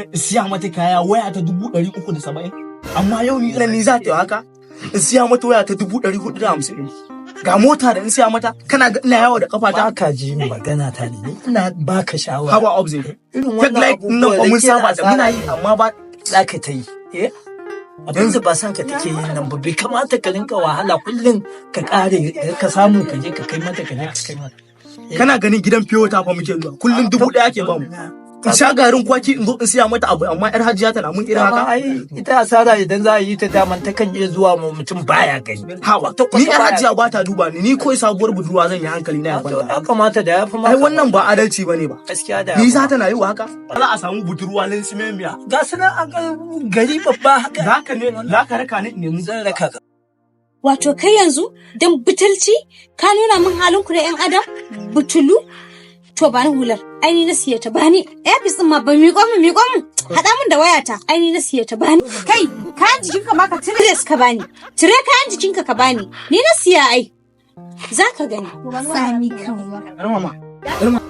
In siya mata kaya, waya ta 370,000. Amma yau ni nan ni za ta yi haka? In siya mata waya ta 450,000. Ga mota da in siya mata, kana ga ina yawo da kafa ta. Ba ka ji magana ta ne, ni ina baka shawara. Haba obze. Irin Fake wannan life nan abubuwa fa mun da saba da muna yi, amma ba za ka ta yi. Eh? Abin da ba san ka take yin nan ba, bai kamata ka rinka wahala kullum ka kare ka samu ka je ka kai mata, ka je ka kai mata. Kana ganin gidan fiyota fa muke zuwa. Kullum 1,000 ake bamu. In sha garin kwaki in zo in siya mata abu, amma yar hajiya tana mun irin Dama haka. ai ita asara idan za a yi ta, daman ta kan iya zuwa ma mutum baya gani. Hawa, Kwata-kwata ni yar baya hajiya ba ta duba ni, ni kawai sabuwar budurwa zan yi, hankali na ya To, kwanta. ya kamata da ya fi maka. Ai wannan ba adalci bane ba. Gaskiya da ya Ni fi za maka. ta na yi wa haka? Za a samu budurwa linsimemiya. Ga su nan a gari babba haka. Za ka ne, za ka raka ni nemi. Zan raka ka. Wato kai yanzu don butulci ka nuna min halin ku na 'yan adam butulu. To, bani hular, ai ni na siya ta, bani. Earpiece din ma ba, miƙo min, miƙo min. Haɗa min da wayata, ai ni na siya ta, bani. Kai, kayan jikinka ma ka cire su ka bani. Cire kayan jikinka ka bani. Ni na siya ai. Za ka gani. Sami kan. Yar mama. Yar mama.